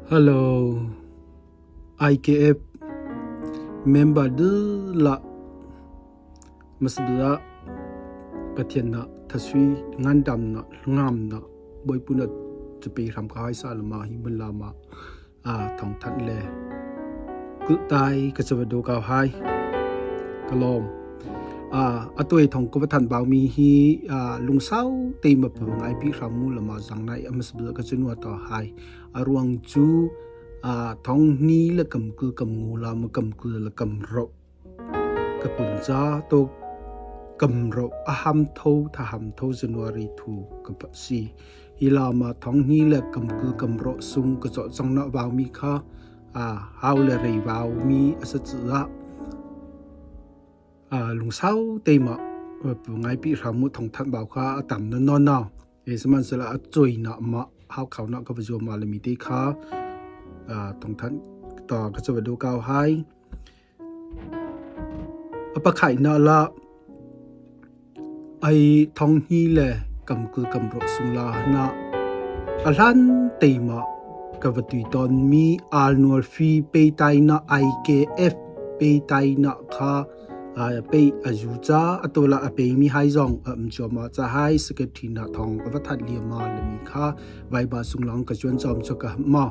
Hello, IKF member dihlak masbila Pathian na thasui ngandam na ngam na Bawipa na cape hram ka hai sa lama hi mun lama a thawngthanh le kulhtai ka cawa do kau hai. Ka lawm. A tuai thong ka va than bau mi hi lungsau te ma pu ngai pi hram mu lama zang nai amas bel ka chunwa to hai. A ruang cu thong ni le kam ku kam ngu la ma kam ku le kam ro ka kun cha to kam ro a ham tho tha ham tho January thu ka pa si. Hi la ma thong ni le kam ku kam ro sung ka cho chang na wau mi kha a hau le rei wau mi a sa chu a lungsau te ma pu ngai pi hram mu thong than bau kha a tam na non na e sihmanhsehlaw a choi na ma hau khau na ka va zuam ma le mi te kha thong than ta ka chawa do kau hai. A pakhatnak la ai thong hi le kam kul kam rawh sung la na a hlan teimah ka va tui tawnmi annual fee peitai na IKF peitai na kha pei a zu ca atola a peimi hai zong a um cuahmah ca hai secretary na thong a va that liama lemi kha Viber sung lang ka chuan chom chu ka ma.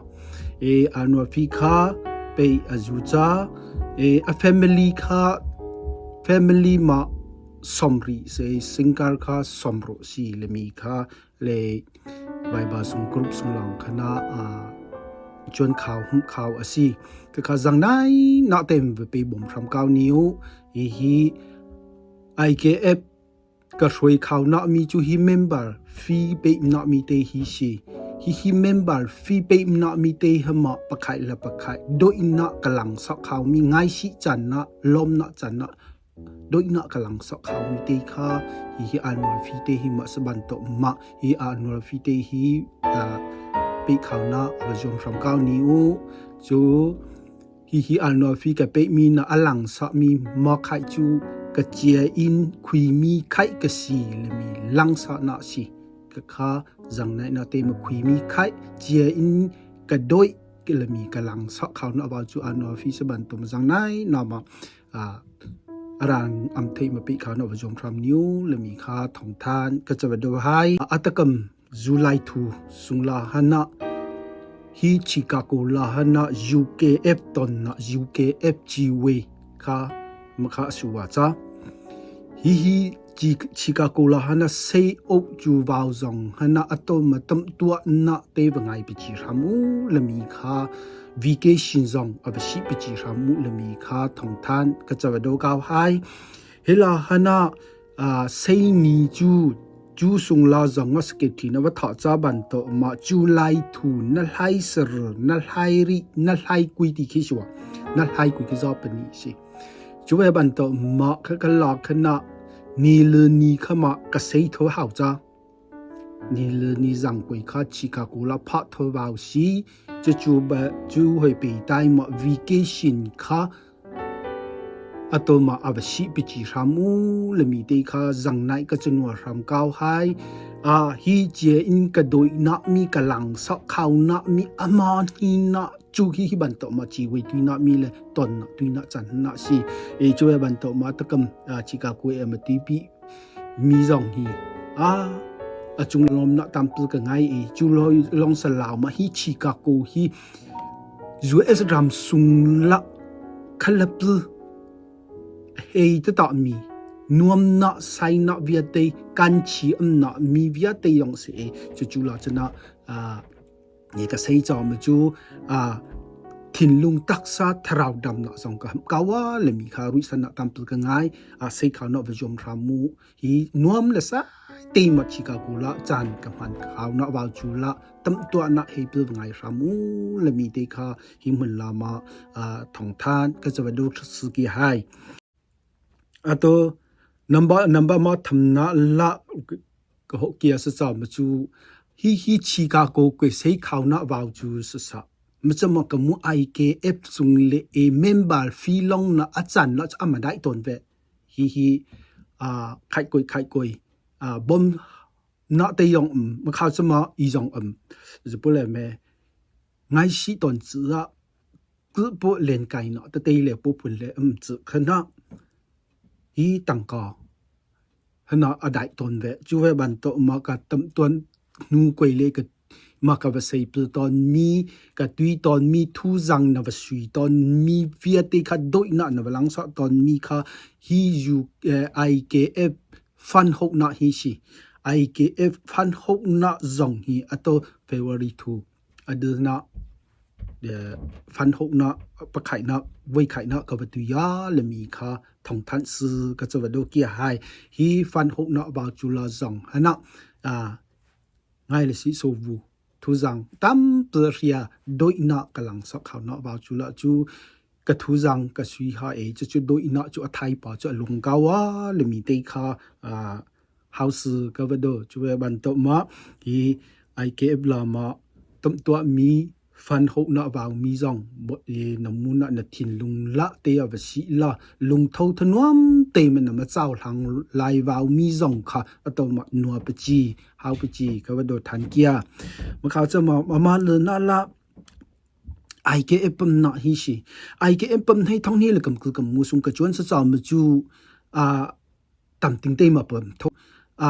E annual fee kha pei a zu ca e a family kha family ma somri se singkar kha somro si lemi kha le Viber sung group sung lang khana a chuan khau hum khau asi ka kha zang nai na tem ve pe bom hram kau niu hi hi IKF Ka hruai kho nakmi cu hi member fee pek nakmi te hi si. Hihi member fee pek nakmi te hi mah pakhat le pakhat dawtnak ka lang sok khaumi ngaisih caan ah lawmnak caan ah dawtnak ka lang sok khaumi te kha hihi annual fee te hi mah sabantuk mah hi annual fee te hi pek khaunak va zuam hram kau ni u. Cu Hihi annual fee ka pekmi na a langsahmi maw khaih cu ka cia in khuimi khaih ka si lemi langsahnak si. Ka kha zangnaih na te ma khuimi khaih cia in ka doih lemi ka langsah khau na ba cu annual fee sa bantum zangnai na ma arang am thei ma pi kha na va jom hram niu lemi kha thong than ka chawa do hai atakam Zulai thu sungla hana hi Chicago la hana UKF ton na UKF GW kha makha suwa cha hi hi Chicago la hana sei ok ju wau zong hana atom ma tam tua na te wangai pi chi ramu lami kha vacation zong avasi pi chi ramu lami kha thong than ka chawa do kaw hai hela hana Sei ni cu cu sungla zong a secretary na va thah ca bantuk mah cu lai thu na hlai sir na hlai ri na hlai kui ti khi si na hlai kui khi zaw pani si cu ve bantuk mah kha ka la khana ni le ni kha ma ka sei tho hau ca ni le ni zang kui kha Chicago la pha tho wau si cu cu ba cu hoi pe tai ma vacation kha Atawm ah a va sih pici hram u lami te kha zangnai ka cunua hram kau hai. Hi cia in ka dawihnak mi ka lang sok khaunak mi ama hi na cu hi hi bantuk ma ci wei tui na mi le ton na tui na chan na si. E cu bantuk ma takam Chicago e ma tui pi mi zong hi a a cung lom na tampi ka ngai e cu long salau ma hi Chicago hi US ram sung la khalapl hei te ta mi nuam na sai na viate kan chi am na mi viate yong se e chu chu la chana a ne ka sei chaw ma chu a thinlung taksa tharau dam na zong ka kawa le mi kha rui san na tam pil ka ngai a sei kha no va jom ramu Hi nuam le sai te ma Chicago la caan ka hman khau na wau cu la tam tuah na hei pil ngai hram u le mi te kha hi hmun la ma thong than ka chawa du su ki hai ato number number ma tham na la ka ho kia sa cha ma chu hi hi Chicago ke sei khau na wau chu sa sa ma ka mu IKF sung le e member fee long na achan la ama dai ton ve Hihi khaih khaih koi bom na te yong um ma kha chama i zong um zupule me. Ngaisih tawn cu ah kulhpawh lenkai nak tete le pawphun le um cu khan ah hi tangka hana a dai tawn ve. Cu ve bantuk mah ka tamtuan hnu kuai le ka mah ka va seipil tawn mi, ka tui tawn mi, thuzang na va sui tawn mi vialte kha dawihnak na va langsah tawn mi kha hi IKF fund hohnak hi si. IKF fund hohnak zong hi ato February 2 adilnak fund hohnak pakhaihnak voikhaihnak ka va tuya lemi kha thongthanh si ka ca va do kia hai. Hi fund hohnak ba cula zong hana ngai le si so vu thuzang tampi ria doihnak ka lang sak hau na ba cula cu ka thuzang ka sui ha e cu doihnak cu a thai pa cu a lung kau a lemi te kha house ka va do cu ve bantuk ma hi IKF la ma tumtuah mi fan hohnak vaumi zong na mun ah na thinlung lah te ah va si la lungtho thanuam te ma na ma chau hlang lai vaumi zong kha ato ma nua pachi hau pachi ka va do than kia ma kha cha ma ma le na la IKF pam na hi si IKF pam hei thong ni le kam kul kam mu sung ka chuan sa chaw ma chu a tam ting te ma pam tho a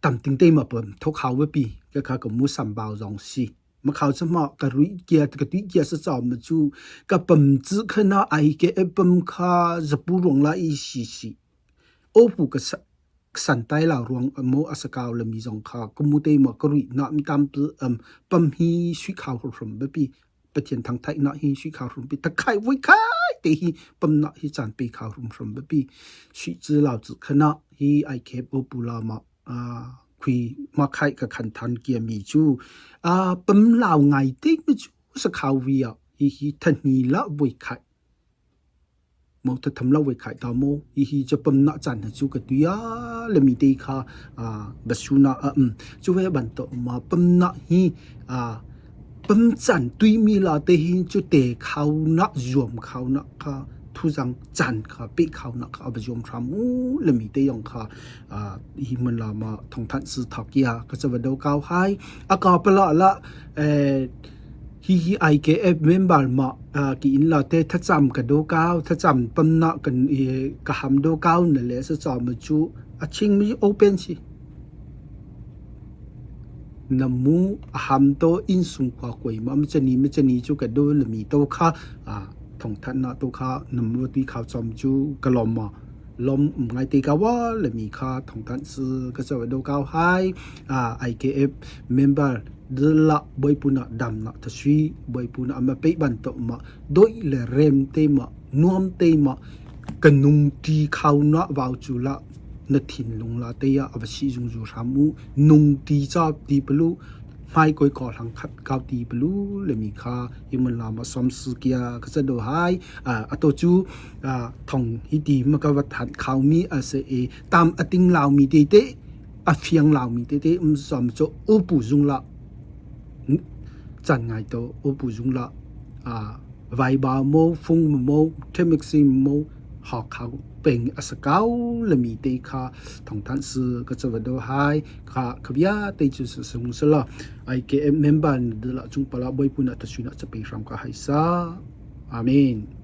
tam ting te ma pam thok hau va pi ka kha ka mu sam bao zong si ma khao cha ma ka rui kia ka tui kia sa chaw ma chu ka pam chi khana ai ke pam kha zapu rong la i si si o pu ka san tai la ruang mo asakau la mi zong kha ka mu te ma ka rui na mi tam pam hi sui khao hrom ba pi Pathian thangthaih nak hi sui khao hrum pi takhai vui khai te hi pam nak hi chan pe khao hrum hrum ba pi sui chi lao chi khana hi ai khep o pu la ma a khui ma khai ka khan than kia mi chu a pam lao ngai te mi chu sa khao vi a hi hi thani la vui khai Mo ta tham lo voi khai ta mo hi hi cha pam na chan na chu ka tuya le mi te kha a basu na a um chu ve ban to ma pam na hi a pam chan tui mi la te hi chu te khau na zuam khau na kha thu jang chan kha pe khau na kha ba zuam thram u le mi te yong kha a hi man la ma thong than si thak ya ka cha ba do kaw hai a ka pala la eh Hihi IKF member ma ki inn la te thlacam ka do kau, thlacam pamnak kan i ka ham do kau na le sa caw ma cu a ching mi open si. Na mu a ham to inn sung khua koi ma ma chani ma chani cu ka do le mi to kha thongthat na to kha na mu ti khao chom cu ka lom ma lom ngai te ka wa le mi kha thongthat si ka chaw do kau hai IKF member Dilla Bawipu na dam na thasui Bawipu na ama pe bantuk ma doi le rem te ma nuam te ma ka nung ti khau na wau chu la na thinlung la te ya ava si zung zu hram u nung ti cha ti pelu hmai koi ko hlang khat kau ti pelu le mi kha himun la ma som su kia ka cha do hai ato chu thong hi ti ma ka wat han khau mi ase e tam ating lau mi te te A fiang laumi tete um zam cu upu zung lah can ngai to upu zung lah vaiba maw fung maw themixing maw Hakha peng a sa kau lami te kha thongthan si ka chawa do hai kha khabia te chu sung sala IKM member de la chung pala boipuna tasuna chape ram ka hai sa amen.